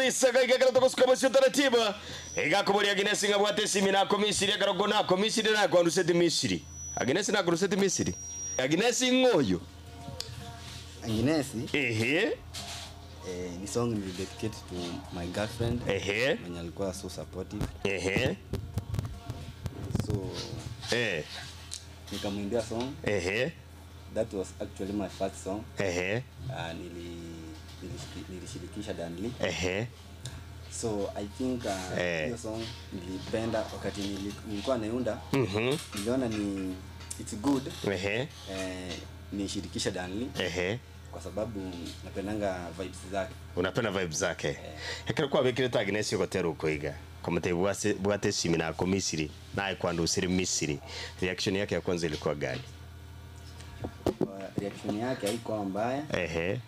Kabisa gaiga ekero togosuka bosio taratibu. Iga akoboria Aginesi ng'a bwate esimi nakomisiri ekero ko nakomisiri nakwanduseti Misiri. Aginesi nakoruseti Misiri? Aginesi ng'o oyo? Aginesi Ehe. eh, ni song nili dedicate to my girlfriend Ehe. mwenye alikuwa so supportive Ehe. so Eh. nikamwimbia song Ehe. that was actually my first song Ehe. uh, nili nilishirikisha Danly Ehe. so I think Eh. hiyo song nilipenda wakati nilikuwa naiunda Mhm. niliona ni it's good Ehe. eh, nishirikishe Danly Ehe. kwa sababu napendanga vibes zake Unapenda vibes zake. Ekero kwabekire Agnes ogotera okoiga. Komotebia bwase bwate esimi nakomisiri naye kwandusire Misiri. Reaction yake ya kwanza ilikuwa gani? Kwa reaction yake haikuwa mbaya Ehe.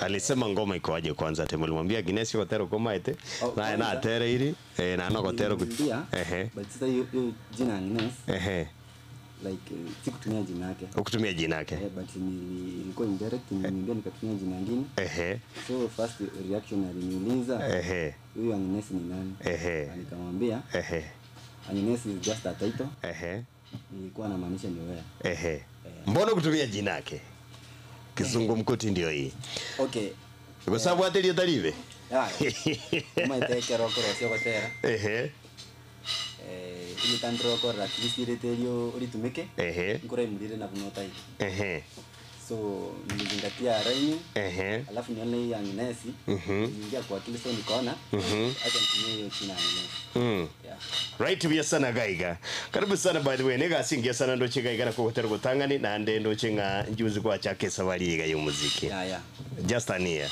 Alisema ngoma iko aje kwanza te mulimwambia Agnes ogotera okomaete Oh, naye kwanza- natereiri eh na nogotera oku- Nilimwambia, Ehe. but sasa hiyo hiyo jina Agnes Ehe. like eh, sikutumia jina yake Ukutumia jina yake. eh, but nili, ilikuwa indirect nilimwambia nikatumia jina ingine Ehe. so first reaction aliniuliza Ehe. huyu Agnes ni nani Ehe. Na nikamwambia Ehe. Agnes is just a title Ehe. nilikuwa namaanisha ni wewe Ehe. Mbona kutumia jina yake? Kizungumkuti ndio hii. okay Kwa sababu aterie taribe. ya umaite rokoro gotera Ehe. eh ilitandro rokoro at least ireterio uritumike Ehe. nkora imurire na bunotai Ehe. so nilizingatia rhyming Ehe. alafu nione hii Agnes Mhm. niingia kwa akili so nikaona Mhm. acha nitumie hiyo jina Agnes Mm. yeah Right buya sana gaiga. Karibu sana by the way negasingia sana ndoche gaiga na kogotera gotang'ani naende ndoche ng'a njuzi gwachaka esabari iga ya omoziki. yeah yeah Just an year.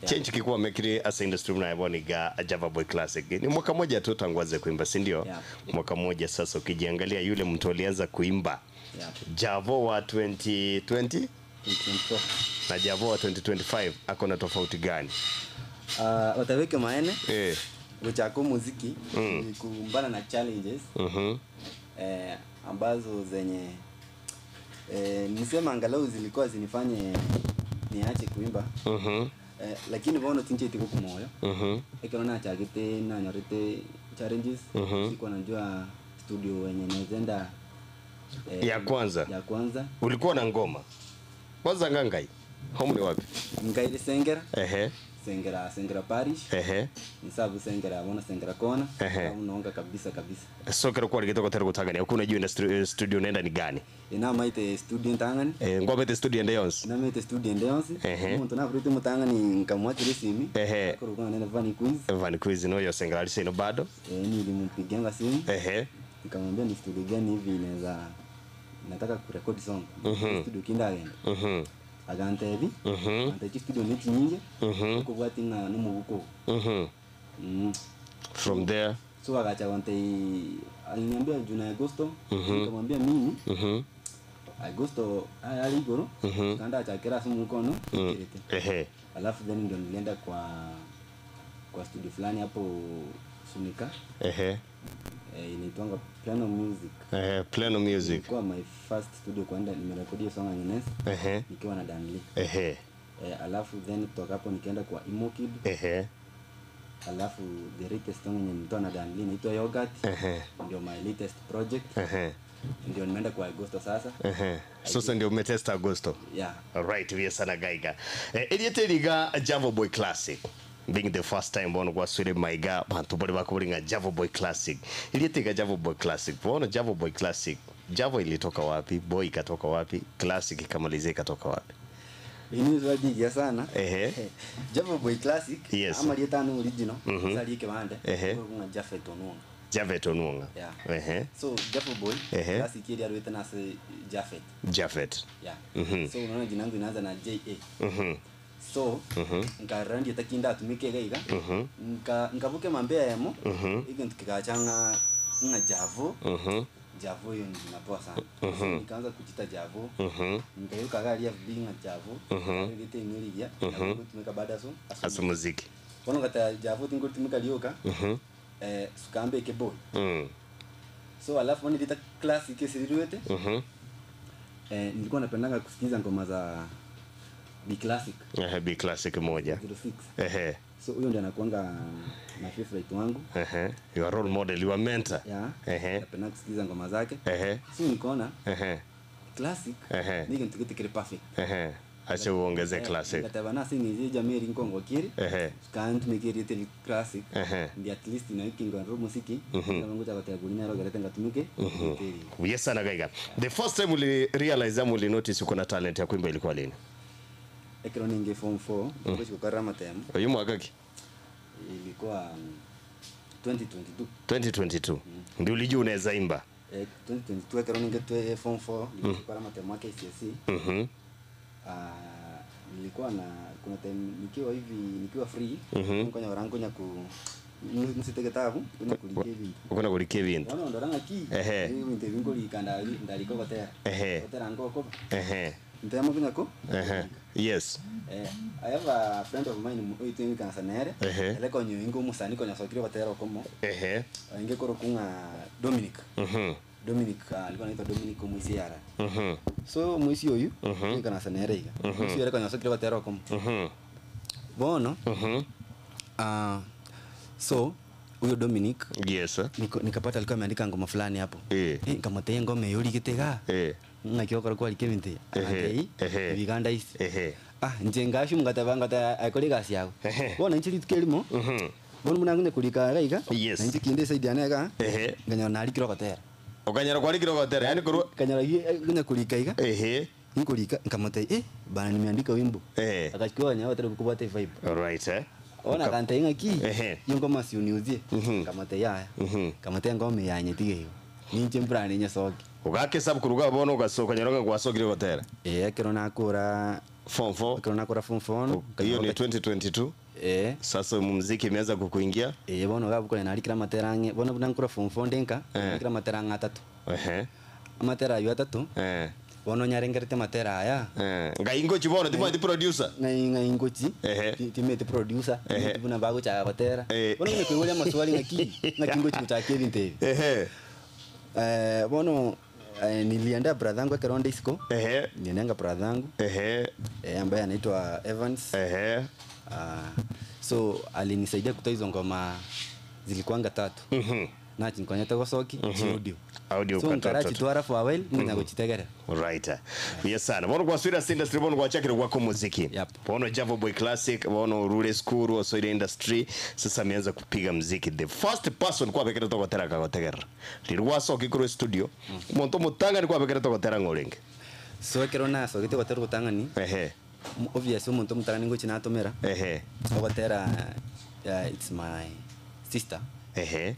Change kikuwa mekiri asa industry mnayabona iga Java Boy Classic. Ni mwaka moja tu tangu aanze kuimba, si ndio? Yeah. Mwaka moja sasa ukijiangalia yule mtu alianza kuimba yeah Javo wa 2020 2024 na Javo wa 2025 ako na tofauti gani? uh, wataweke maene Eh. guchaka muziki ni kumbana na challenges Mhm. eh, ambazo zenye eh, nisema angalau zilikuwa zinifanye niache kuimba Mhm. eh, lakini bono tinchete kumoyo Mhm. ekero nachagete nanyorete challenges Mhm. sikuwa najua studio wenye naezenda eh, Ya kwanza. ya kwanza Ulikuwa na ngoma. Kwanza ngangai. Home ni wapi? nkaire sengera Ehe. sengera sengera parish Ehe. nisabu sengera bona sengera kona Ehe. nonga kabisa kabisa So kero kwa ligito kotera gutangania. Ukuna juu industry studio nenda ni gani? inamaite studio ntang'ani Eh ngoma ete studio ende yonsi. inamaite studio ende yonsi Ehe. omonto naburete mutang'ani nkamwakira esimi Ehe. akorokana nene Vanny Quiz Van Quiz no yo sengera aliseno bado. eh, nilimpigianga simu Ehe. nikamwambia ni studio gani hivi inaweza nataka kurekodi song studio kinda agenda Mhm. agantebi Mhm. antechi studio ni chinyinge Mhm. ukubwati ng'a nomubuko Mhm. mm. From there. so agacha gontei aliniambia juna Agosto nikamwambia mimi Mhm. Agosto aya ali igoro Mhm. kanda achakira ase omukono kirete Ehe. alafu then ndio nilienda kwa kwa studio fulani hapo Sunika Ehe. eh, inaitwanga Plano Music Ehe, Plano Music. ilikuwa my first studio kwenda nimerekodi hiyo song Agnes Ehe. nikiwa na Danly Ehe. eh, alafu then kutoka hapo nikaenda kwa Imokid Ehe. alafu the latest song yenye nilitoa na Danly inaitwa Yogurt Ehe. ndio my latest project Ehe. ndio nimeenda kwa Agosto sasa Ehe. Sasa ndio umetesta Agosto. yeah Right, we sana gaiga. Eh, eriete riga Javo Boy Classic. Being the first time bono gwaswire maiga bantu bari bakuburinga Javo Boy Classic. Eriete iga Javo Boy Classic. Bono Javo Boy Classic. Javo ilitoka wapi? Boy ikatoka wapi? Classic ikamalizia ikatoka wapi? ini swadigia sana Ehe. Java Boy Classic Yes. ama rietano original mm -hmm. sali kibande Ehe. kuna Jafet Onunga Javet Onwonga. Yeah. Ehe. so Java Boy Ehe. Classic ile arwete na se Jafet Jafet. yeah Mhm. so unaona jina langu inaanza na J A Mhm. so nkarandi takinda atumike gaiga Mhm. nka nkavuke mambea yamo Mhm. ikintu kikachanga nga Javo Mhm. Javo hiyo ni jina poa sana so nikaanza kujita Javo Mhm. nikayuka gari FB nga Javo Mhm. ngite ingirigia Mhm. kutumika baada so Asa muziki. bono kata Javo tingotumika lioka Mhm. eh sukambe ke boy Mm. so alafu nilita classic esirirwete Mhm. eh, nilikuwa napendanga kusikiza ngoma za B Classic Ehe, B Classic moja. 06 Ehe. So huyo ndiye anakuanga my favorite wangu. Ehe. Your role model, your mentor. Yeah. Ehe. Napenda kusikiza ngoma zake. Ehe. So nikaona Ehe. classic Ehe. ni kintu kitikiri perfect. Ehe. Acha uongeze classic. Ngataba nase ng'enche ejama eri nkongo kere. Ehe. Kantumeke erieta classic. Ehe. Ndi at least nayo kinga muziki. Kama ngoja goteba bori nero gerete ngatumike. Erieta eri. Yes sana gaiga. The first time uli realize ama uli notice uko na talent ya kuimba ilikuwa lini? Ekero ninge form 4, ngochi gokora amatemo. Oyu mwaka ki? Ilikuwa 2022. 2022. Ndio ulijua unaweza imba. Eh, 2022 ekero ninge twe form 4, nilikuwa amatemo ya KCSE. Ah, nilikuwa na kuna time nikiwa hivi nikiwa free nkonya orankonya ku nsite getabu konya kurika ebinto Ukona kurikia ebinto. bono ndora ng'aki Ehe. ebinto ebi nkorika ndari ndarika ogotera Ehe. gotera ngokoba Ehe. ntemo konya ko Ehe. Yes. Eh, I have a friend of mine oito imikansa nere Ehe. ere konya oinge omosani konya sokire gotera okomo Ehe. oinge korokwa ng'a Dominic Dominic ah, alikuwa anaitwa Dominic Omoisiara so omoisi oyu imikansa nere iga omoisi ere konya sokire gotera okomo bono ah, so huyo Dominic Yes. niko, nikapata alikuwa ameandika ngoma fulani hapo Eh. Eh, nkamotee ngoma eyo origete iga Eh. ng'aki okora kwarika ebinto Ehe, akantei ehe. ebiganda isi Ehe. ah inche ngashu ngateba ngata akore egasi yago Ehe. bono inche rituko erimo bono buna nkonye korika iga iga Yes. na inche kinde eside yane iga Ehe. nkanyora narikire ogotera Okanyara kwarikire ogotera yani korwa nkanyora nkonye korika iga Ehe. nkorika nkamotebia eh bana nimeandika wimbo Ehe. akachukua onye ogotera kobwate evibe Alright eh. Ona akantebia ng'aki Ehe. iyo ngoma siuniuzie nkamotebia yaya nkamotebia ngoma eye yanyetiga igo ninche mpurane nyesoke Ogaka esabu koruga bono ogasoka okanyora ng'a gwasokire gotera. Eh, ekero nakora Form 4. ekero nakora form 4 Hiyo ni 2022. eh Sasa muziki imeanza kukuingia. eh bono gabukore narikire amatera ang'e bono buna nkora form 4 ndenka narikire amatera ang'e atato Ehe. amatera aywo atato Eh. bono nyarengerete amatera aya Eh. Ngai ngochi bono timati producer. ng'ai ng'ai ngochi Ehe. timete producer Ehe. timeti buna bagochaka gotera Eh. bono ng'ina koigoria amaswali ng'aki ng'aki ngochi gochaka ebinto ebi Ehe. Eh, bono eh, nilienda brother yangu ekero nde isiko Ehe. niliendanga brother yangu Ehe. eh, ambaye anaitwa Evans Ehe. Ah, so alinisaidia kutoa hizo ngoma zilikuanga tatu Mhm. nachinkonyete gosoki chiaudio Audio so ukatoa nkara tatu. chitwara for a while ng'ina gochitegerera Right. Yes sana. Bono gwaswira ase industry bono gwachakire gwako muziki. Yep. Bono Javo Boy Classic, bono Rule School, Osoire Industry, sasa ameanza kupiga muziki. The first person kwabekere togotera kagotegerera. Riri gwasoki korwa studio, omonto omotang'ani kwabekere togotera ng'orenge. so ekero nasogete gotera ogotang'ani Ehe. obvious omonto omotang'ani ngochi natomera Ehe. ogotera it's my sister Ehe.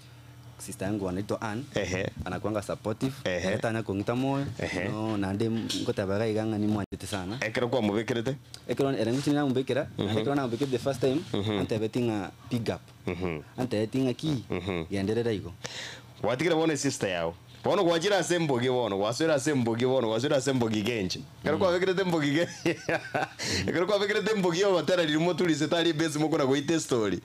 sister yangu anaitwa Ann Ehe. anakuanga supportive Ehe. ere tanya kong'ita moyo Ehe. no naende ngotebaga iga ng'a nimwanchete sana Ekero kwamobekerete? ekero ere ngochi namobekera naende ekero namobekere the first time antebeti ng'a big up antebeti ng'a ki genderera igo Gwatigire bono esister yao. Bono gwachire ase embogi bono, gwasoire ase embogi bono, gwasoire ase embogi genche. Ekero kwabekerete embogi ge ekero kwabekerete embogi ogotera riria moturise tari ebase mokona goita estory.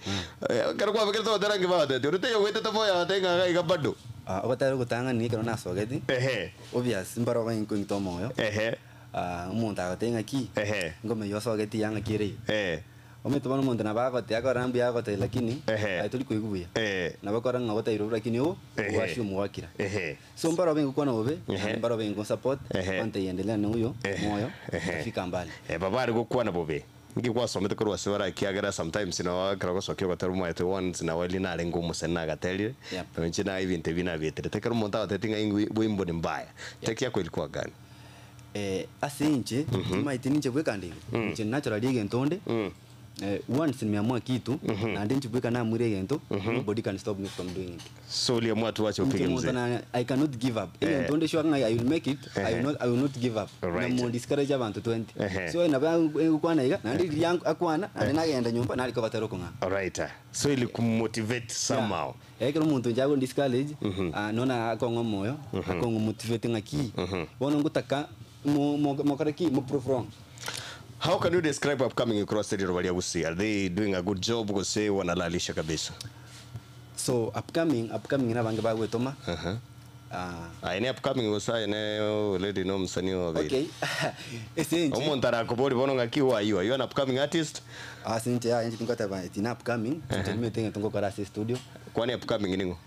Ekero kwabekerete ogotera nki bagotebeti, ore taiyo goetete boyo agotebi ng'a iga iga bado. Ah, ogotera ogotang'ani ekero nasogeti Ehe. obvious mbaro bankong'ita omoyo Ehe. Ah, omonto agotebia ng'a ki Ehe. ngoma eywo osogeti ya ng'aki ere iga Eh. Omanyete bono omonto nabo agotea akore mbuya agotebia lakini Ehe. aye tori koigwa buya. Eh. Nabo akore ng'a ogotebiwa bobe lakini oo Ehe. gwachia omogwakera. Ehe. So mbaro babe ngokwana bobe, Ehe. mbaro babe ngonsupport, Ehe. bantebia endelea na oyo Ehe. moyo, Ehe. utafika mbali. Eh, baba are gokwana bobe nki gwasomete korwa ase bara ekiagera sometimes nabo ekero ogosokia ogotera omanyete once nabo eri narenge omosani nagaterire Yep. na inche naye ebinto ebi nabieterete ekero omonto agotebeti ng'a ingwe bwimbo ni mbaya take yako ilikuwa gani Eh, ase inche timaeti ninche bweka nde igo inche naturally egento onde eh, once nimeamua kitu naende inche bweka naamure egento nobody can stop me from doing it so uliamua tu wacha Inche upige monto mzee na I cannot give up egento onde sure ng'a I will make it I will not, I will not give up Right. na mo discourage abanto 20 Ehe. so nabo egokwana iga naende riria akwana naende nagenda nyomba narika gotera okong'aa Alright. So ili kumotivate somehow. Yeah. Ekero omonto inche ago discourage ah, nona akong'a omoyo akong'a motivate ng'aki bono ngotaka mo- mo- mokore ki mo prove wrong How can you describe upcoming across the river ya Gusii? Are they doing a good job gose wanalalisha kabisa? so upcoming upcoming na abange bagwetoma Uh-huh. Ah. Aye ne upcoming gose aye ne already ne omosani obeire? Okay. Ase inche. Omonto arakobori bono ng'aki who are you? Are you an upcoming artist? Ase inche yaya inche tingoteba eti ne upcoming, inche nimanyete egento ngokora ase estudio. Kwani upcoming ning'o?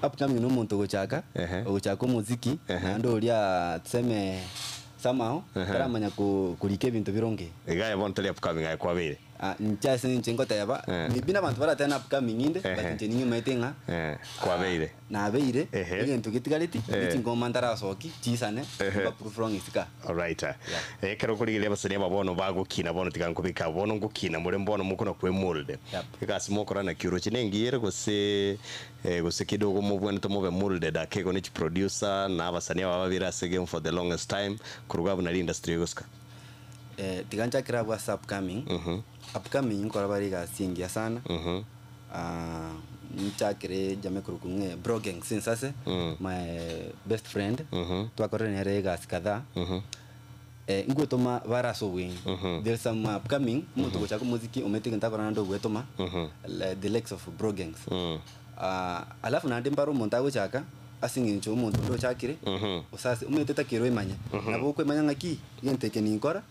Upcoming na omonto ogochaka, Ehe. ogochaka omoziki, Ehe. naende oria tuseme somehow, Ehe. taramanya ko korika ebinto bironge. Iga aye bono tori upcoming aye kwabeire. Ah, inche ase inche ngoteba, Eh. maybe na abanto baratebe na upcoming inde, but Ehe. inche ning'emaete ng'a Eh, kwabeire. nabeire, Ehe. egento getigareti, Eh. ne chingoma ntarasoki, chisane, Ehe. mba prove wrong isiko aa. Alright. Ekero okorigereria abasani aba bono bagokina bono tiga nkobeke abwo bono ngokina more mbono mokona kwemold. Yep. Egasi mokora naki oroche nengiya ere gose eh, gose kidogo mobwenerete mobe molded ake igo ne chiproducer na abasani aba babere ase egame for the longest time koruga abwo nari industry egosika. Eh, tiga nchakere abwo ase upcoming, upcoming nkora bare egasi engiya sana, Ah, nchakere ejama ekorokwa ng'a Brogging Sinsase, my best friend, twakorire nere egasi kadhaa, eh, ngwetoma bare ase obweng'e. There's some upcoming, omonto ogochaka omoziki omanyete egento akora naende ogwetoma, le- the likes of Broggings. Ah, alafu naende mbare omonto agochaka, ase eng'encho omonto onde ochakire, gose ase omanyete takeri oimanye, nabo okoimanya ng'aki, egento eke ninkora,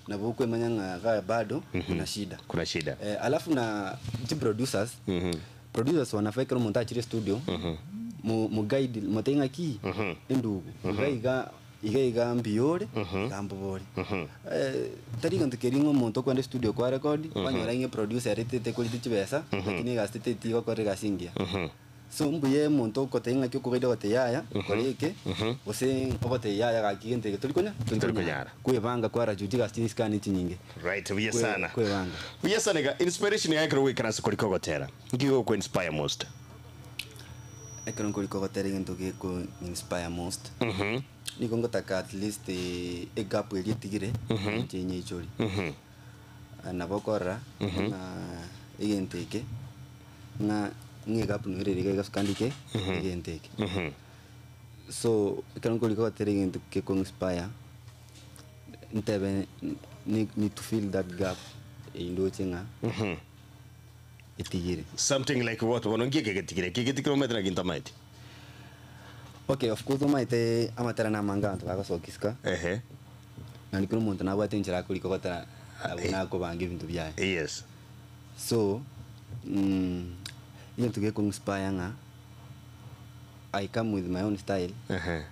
nabo okoimanya ng'a igaa bado kuna shida. Kuna shida. Eh, alafu na chiproducers, producers wanafaa ekero omonto achire studio, mo moguide motebie ng'aki, endugu, iga iga iga iga mbuya ore, iga mbobe ore. Tari gento keria ng'a omonto okoenda estudio kwa record, kwanyora ng'a eproducer ere tekoreti chibesa, lakini egasi teteti gokora egasi engiya. So mbuya omonto ogotebia ng'aki okogaida ogotebia yaya, kora eke, gose ogotebia yaya gaki gento eke tori konya Tori tori konyara. konyara. Kwebanga kwarachucha chigasi chire isiko ane chinyinge. Right, buya Kwe- sana. kwebanga. Buya sana iga inspiration yaye ekero goikera ase korika ogotera. Nki gogoko inspire most? Ekero nkorika ogotera egento geko inspire most, nigo ngotaka at least egap eria etigire, inche nyeichori. Nabo okorora ng'a egento eke, ng'a ng'a egapu nere ere iga iga asuka ndike egento eke. So ekero nkorika gotera egento geko inspire, ntebe ni need to fill that gap eywo ndoche ng'a etigire. Something like what bono nki eke getigire? Eke getigire omanyete naki ntamaeti. Okay, of course omanyete amatera namange abanto bagosokia isiko. Ehe. Naende kera omonto nabwate enchera akorika ogotera nabo nakobanga ebinto biaye. Yes. So, egento geko inspire ng'a I come with my own style, Ehe.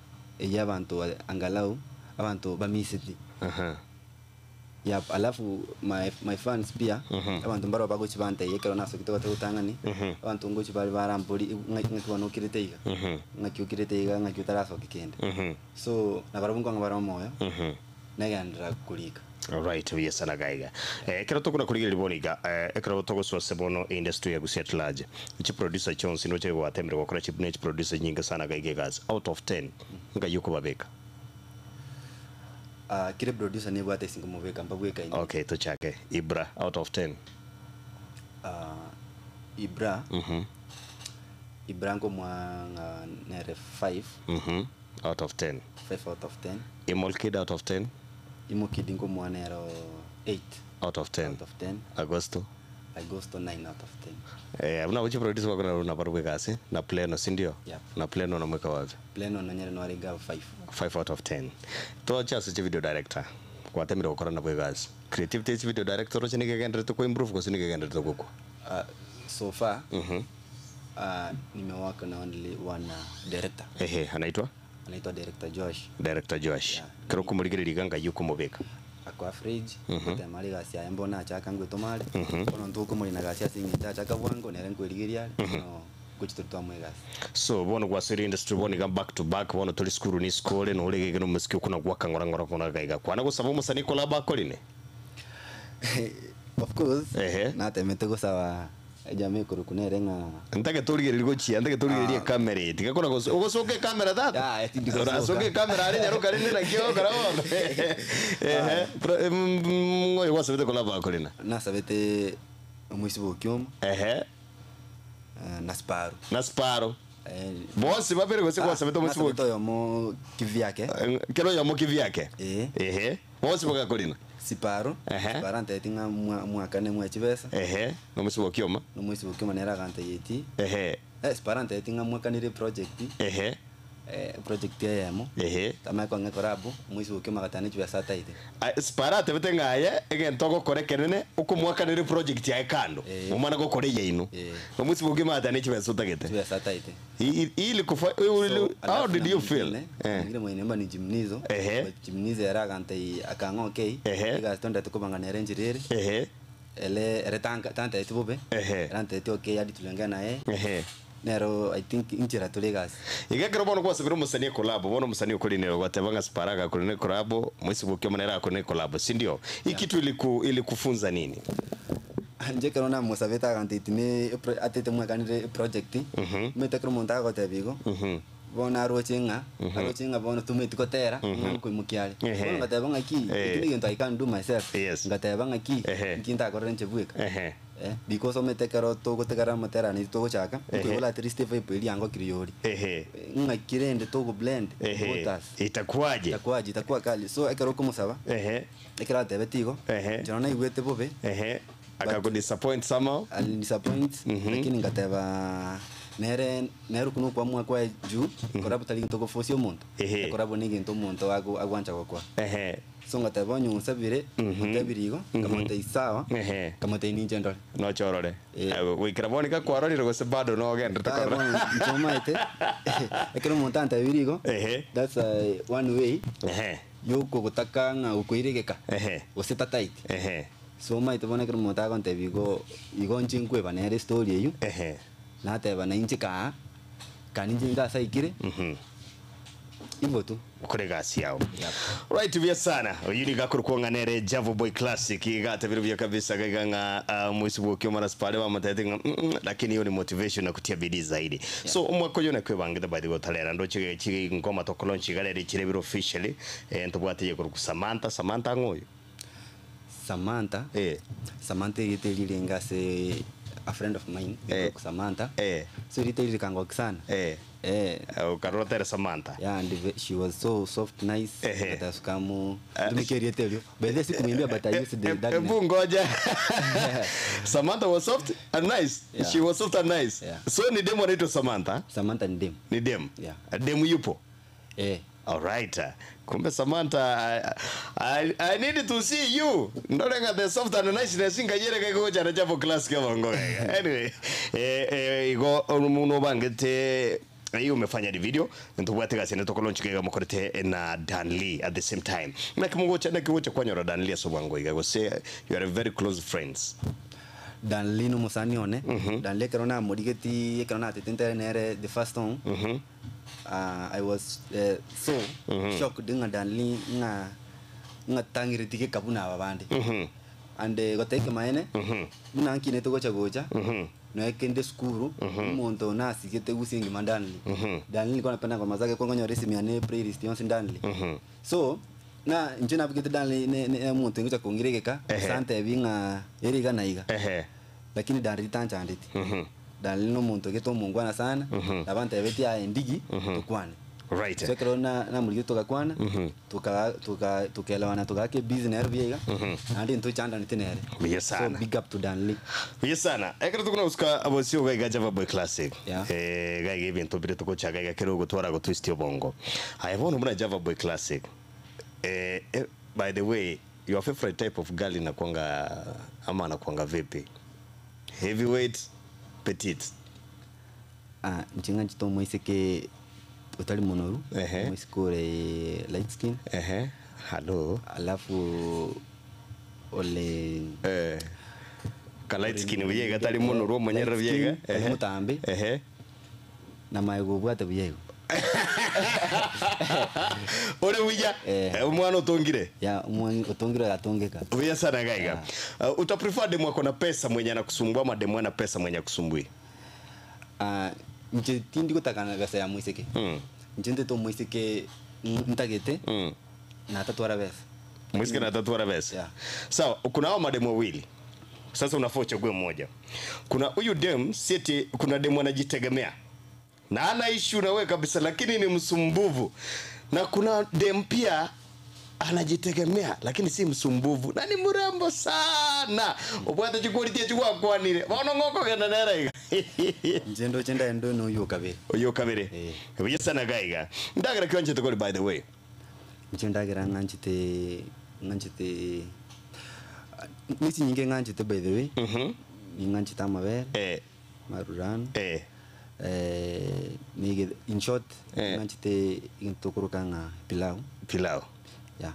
eyio abanto angalau abanto bamiseti. Aha. Yap, alafu my my fans pia, abanto mbaroo bagochi bantebia ekero nasokete goteba otang'ani, abanto ngochi bare barambori ng'aki ng'aki bono okirete iga, ng'aki okirete iga ng'aki otarasoki kende. So, nabarabwo nkong'a bare omoyo, nagenderera korika. Alright, buya sana gaiga. Eh, ekero tokona korigereria bono iga, eh, ekero togosoa ase bono industry ya Gusii at large, chiproducer chionsi ndoche gwatemire gokora chi ne chiproducer nyinge sana gaiga egasi, out of ten, nkai okobabeka? Ah, kera eproducer nebwate ase nkomobeka mbabwekaine. Okay, tochake. Ibra, out of ten. Ah, Ibra, Ibra nkomoa ng'a nere five. Out of ten. 5 out of 10. Imolkid out of 10. Imokid nkomoa nero 8 Out of 10. out of 10. Agosto. Agosto 9 out of 10. Eh, abuna gochi producer bako naro nabarobwo egasi na Pleno, sindio? Yep. Na Pleno namweka wapi? Pleno nonyare nware iga 5. 5 out of 10. Toche ase chivideo director. Gwatemire gokora nabwo egasi. Creativity ya chivideo director oroche nigo egendererete koimprove gose nigo egendererete gokwa? Uh, so far nimework na only one director. Ehe, anaitwa? Anaitwa director Josh. Director Josh. Yeah. Kero okomorigereria iga ngai okomobeka. Ako average, gotema are egasi yaye mbono achaka ngwetoma are, bono intwe okomorina egasi ase eng'encho achaka bwango nere nkwerigeria are, bono ngochi tori twamoa egasi. So bono gwasoire industry bono iga back to back bono tori sukuru ni isiko ore nore iga iga na omosike okona gwaka ng'ora ng'ora ng'ora iga iga. Kwana gosaba omosani collab akorine? Of course, Ehe. natemete gosaba ejama ekorokwa nere ng'a Ntagete origererie gochia, ntagete origererie ecamera eye. Tiga kona goso ogosoka ecamera tata. Yaya, tindi gosoka. Orasoke ecamera are nyaroka rende naki ogokora bono. Ehe. Pro mm oyo gwasabete collab akorina? Nasabete omoisibo o Kioma. Ehe. Na Sparrow. Na Sparrow. Bonsi babere gose gwasabete omoisibo Nasabete oyomo kivyake. Kera oyomo kivyake? Ee. Ehe. Bonsi bagakorina? Sparrow. Ehe. Sparrow antebeti ng'a mwa mwakane mwa chibesa. Ehe. Na omoisibo o Kioma? Na omoisibo o Kioma nere agantebia eti. Ehe. Eh, Sparrow antebeti ng'a mwakanire eproject. Ehe. Eh, project eyemo. Ehe. Tamanye kong'a ecollabo, moise gokia omogatano chibesa ataete. Aye Spara atebete ng'a aye egento ogokora ekenene okomoakanera eproject yaye kando, Eh. omana gokora eyaino. Eh. Omoisi bokia omogatano chibesa otagete. Chibesa ataete. I- i- ili kufa, So, how alafu did na you feel? mwingine, Eh. mwingine mwenye nyumba ni Jimnizo. Ehe. But Jimnizo era akantai akang'a okay. Ehe. Egasi tondete kobangana ere enchera ere. Ehe. Ele ere tanka tantaeti bobe. Ehe. Ere antaeti okay hadi tuliongea naye. Ehe. Nero I think inchera tore egasi. Iga ekero bono gwasabire omosani ecollabo, bono omosani okorinire ogoteba ng'a Spara agakorire ecollabo, moise bokia omonene agakorire ecollabo, sindio? Hii kitu iliku ilikufunza nini? Inche ekero namosabete agantebi ne epro atete mwakanire eproject, omanyete ekero omonto agoteba igo, bono aroche ng'a, aroche ng'a bono tomanyeti gotera, ng'a nkoimokia are. Ehe. Bono ngateba ng'aki, Eh. eki negento I can't do myself. Yes. Ngateba ng'aki, Ehe. nki ntakorera inche bweka. Ehe. Eh, because omanyete ekero togotegera amatera naintwe togochaka, Ehe. nkoigora at least evibe eria yangokire yori. Ehe. Ng'aki rende togoblend, Ehe. both us. Itakuwaje? Itakuwaje, itakuwa kali. So ekero okomosaba, Ehe. ekero atebete igo, Ehe. inche nonya naigwete bobe, Ehe. Akakudisappoint somehow? Alindisappoint, lakini ngateba nere nere okwo nokwamua kwaye juu korabwo tari gento ogoforce omonto, Ehe. korabwo na egento omonto ago agwancha gokora. Ehe. So ngateba onye onsabire, ontebire igo, nkamotebia sawa, Ehe. nkamotebia ninche ndore. Noche orore. Eh. Eh, Goikera bono iga kwarorire gose bado nogenderete Kaya korora. bono inche omanyete, ekero omonto antebirie igo, Ehe. that's one way Ehe. yokogotaka ng'a okoiregeka, Ehe. gose tataeti. Ehe. So omanyete bono ekero omonto agontebia igo, igo inche nkweba nere estory eywo, Ehe. nateba nainche kaa, kani inche nkasaikire, igo tu. Okore egasi yao. Right buya sana. Oyu nigo akorokwa ng'a nere Javo Boy Classic iga atabire buya kabisa gaiga ng'a ah, moisi bwoki omara sipare bamotebete ng'a mm, mm, lakini hiyo ni motivation na kutia bidii zaidi. So omwaka oyo nakwebangete by the way otarera ndoche chige ngoma tokolaunch iga rero chire bire officially eh, ntobwate eyekorokwa Samantha, Samantha ng'o oyo? Samantha, Eh. Samantha erieta eri rirenge ase a friend of mine, Eh. rikorokwa Samantha. Eh. So erieta eri rikangokia sana. Eh. Eh. Okarora otere Samantha. Yeah, and she was so soft, nice. Ehe. Ngatasukamu ntumike erieta erio. By the way, sikumwimbia but I used the that name. Ebu ngoja. Samantha was soft and nice. Yeah. She was soft and nice. Yeah. So ni demu anaitwa Samantha? Samantha ni dem. Ni dem. Yeah. Demu yupo. Eh. All right. Kumbe Samantha, I, I, I need to see you. Ndorenga the soft and niceness ngayere kagocha na Javo class kama ngoga. Anyway, eh eh igo omuntu obangete iyo umefanya ni video ntubwate gasi ne tokolaunch kega mokorete na Dan Lee at the same time. Na kimugocha na kigocha kwanyora Dan Lee asobwango iga gose you are very close friends. Dan Lee nomosani one. Dan Lee ekero namorigeti ekero natete ntere nere the first song. I was so shocked ng'a Dan Lee ng'a ng'a tang'ireti gekabu na aba bande. And goteba ekemanene, buna nkinete gocha gocha, noe kende esukuru, omonto nasigete gusii engima Dan Lee. Dan Lee nilikuwa napenda ngoma zake kongonyora esimi yane playlist yonsi Dan Lee. So, na inche nabugete Dan Lee ne ne omonto ngocha kong'ira egeka, Ehe. gose antebi ng'a ere iga na iga. Ehe. Lakini Dan Lee tanchandeti. Dan Lee nomonto gete omongwana sana, nabo antebetie aye ndigi, tokwane. Right. So ekero na namorigete togakwana, tuka tuka tukaelewana togaka ebusy nere buya iga, naende ntochandanete nere. Buya So sana. big up to Dan Lee. Buya sana. Ekero tokona gosuka abosio iga iga Java Boy Classic. Yeah. Eh iga iga ebinto bire togochaka iga kero ogotwara gotwist obongo. Aye bono buna Java Boy Classic. Eh, eh, by the way, your favorite type of girl inakuanga ama anakuanga vipi? Heavyweight, petite. Ah, inche ng'anchete omoiseke otari monoru, Ehe. omoiseke ore light skin. Ehe. Hello. Alafu ole Eh. Ka light skin buya iga tari monoru omonyerere buya iga. Light skin, tari motambe. Ehe. Na maega obwate buya igo. Ore buya. Eh. Eh, omwana otongire. Ya, omwana otongire agatongeka. Buya sana gaiga. Uta prefer demu ako na pesa mwenye anakusumbua ama demu ana pesa mwenye akusumbui? Ah, inche tindi gotakana besa ya moiseke. Inche ntete omoiseke ntagete na tatwara besa. Mwisike na tatwara besa. Yeah. Sawa, kuna hao mademu wawili. Sasa unafaa uchague mmoja. Kuna huyu dem sieti, kuna demu anajitegemea na ana issue na wewe kabisa, lakini ni msumbuvu, na kuna dem pia anajitegemea lakini si msumbuvu na ni mrembo sana. Sana obwate chiquality echi gwakwanire bono ng'a okogenda nere iga. Inche ndoche ndaende oyo noyio okabere. Oyio okabere. Eh. Buya sana iga iga. Ndagera ki oanchete koria by the way? Inche ndagera ng'anchete ng'anchete ne chinyinge ng'anchete by the way, ning'anchete amabere, Eh. amarurano, Eh. nige in short Eh. ng'anchete egento tokoroka ng'a pilau. Pilau. Yeah.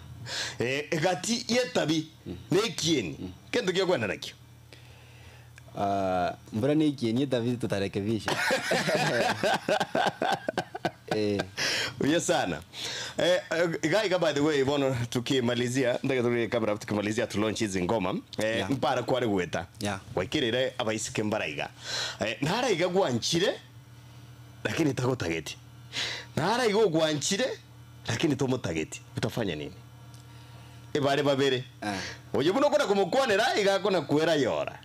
Eh, egati y'etabi na ekieni, kento ki okwenda nakio? Ah, mbura na ekieni etabi tutarekebisha. Eh. Buya sana. Eh, eh, iga iga by the way bono tukimalizia ndege turi kamera tukimalizia tu launch hizi ngoma eh, Yeah. mpara kware gweta Yeah. waikirire abaisike mbaraiga eh, naraiga gwanchire lakini tagotageti naraiga ogwanchire lakini tomotageti utafanya nini ebare babere Eh. oyo buna okona komokwanera iga akona kwera yora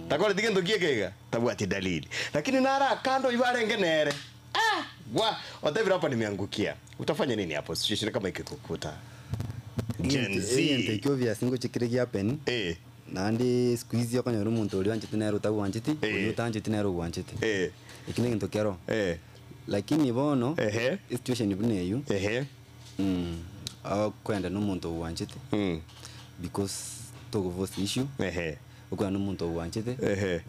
takoreti gento kieke iga tabwati dalili lakini nara akando ibarenge nere ah gwa otebire hapa nimeangukia utafanya nini hapo situation kama ikikukuta Gen Z Egento ekio obvious ngochi kere giappen eh naende siku hizi okonyora omonto oria oanchete nere otagwancheti, Eh. oria otancheti nere ogwanchete. eh Eki na egento kero. eh Lakini bono, Ehe. esituation buna eywo, ehe okoenda na omonto ogwanchete because togoforce issue, ehe okoenda na omonto ogwanchete, ehe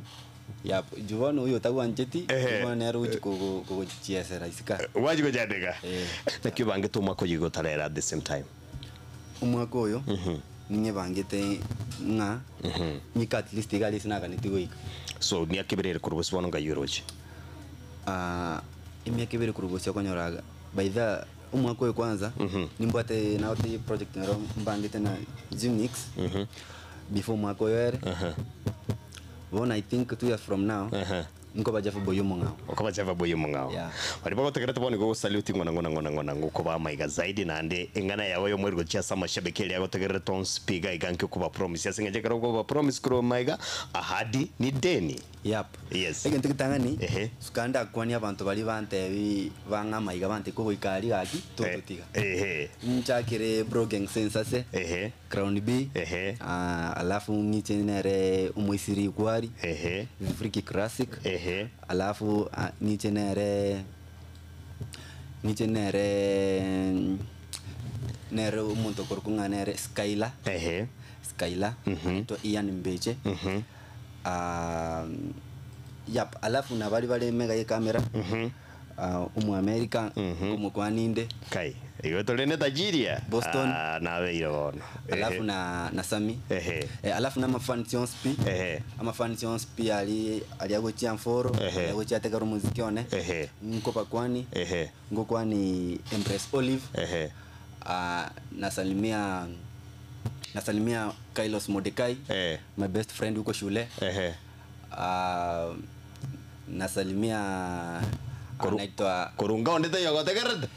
yap, juu bono oyo otagwancheti, Ehe. bono nere ogochi kogo kogochiesera isiko aa. wachi gochandeka Eh. naki obangete omwaka oyo iga otarera at the same time Omwaka oyo, ning'ebangete ng'a nyike at least iga aria ase naganeti goika. So miaka ebere ere korwa bosio bono ngai oroche? Ah, emiaka ebere korwa bosio okonyora iga, by the omwaka oyo kwanza, nimbwate nagotebi project nero mbangete na Zunix, before omwaka oyo ere, bono I think 2 years from now, nkoba Jaffa Boy omong'ao. Okoba Jaffa Boy omong'ao. Yeah. Baria bagotegerete bono igo ogosaluti ng'o na ng'o na ng'o na ng'o na ng'o okoba amaiga zaidi naende eng'ana yao y'omoerio gochia ase amashabiki eria agotegererete onsi pi iga iga nki okoba promise ase eng'encho ekero okoba promise korwa amaiga ahadi ni deni. Yap. Yes. Egento getang'ani, Ehe. suka ndakwanie abanto baria bantebi bang'a amaiga bantebie kogoika aria gaki, tototiga. Ehe. Nchakere Bro Gang Sense ase, Ehe. Crown B, Ehe. ah, alafu ng'iche nere Omoisiri Ikwari, Ehe. Friki Classic, Ehe. alafu ah, ng'iche nere ng'iche nere nere omonto okorokwa ng'a nere Skylar, Ehe. Skylar, anaitwa Ian Mbeche, ah, yap, alafu na baria bare mega ye camera, ah, Omoamerica, nkomokwania inde. Kai, igo tore ne tajiria. Boston. Ah, nabeire bono. Alafu na na Sami. Ehe. Eh, alafu na amafans onsi pi. Ehe. Amafans onsi pi ari aria agochia mforo, Ehe. aria agochia ategera omoziki one. Ehe. Nkobakwani. Ehe. Ngokwani Empress Olive. Ehe. Ah, nasalimia nasalimia Kailos Mordekai. Eh. My best friend huko shule. Ehe. Ah, nasalimia Koru- anaitwa Korunga onde taiyo ogotegererete?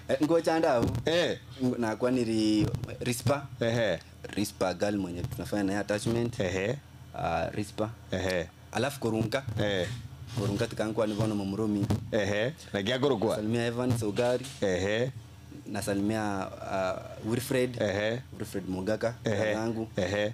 Eh, ngochande abwo. Eh. Nakwaniri Rispa. Ehe. Rispa girl mwenye tunafanya naye attachment. Ehe. Ah, Rispa. Ehe. Alafu Korunka. Eh. Korunka tikankwani bono momoromi. Ehe. Naki akorokwa? Salimia Evans Ogari. Ehe. Nasalimia Wilfred. Ehe. Wilfred Mogaka Ehe. yangu. Ehe.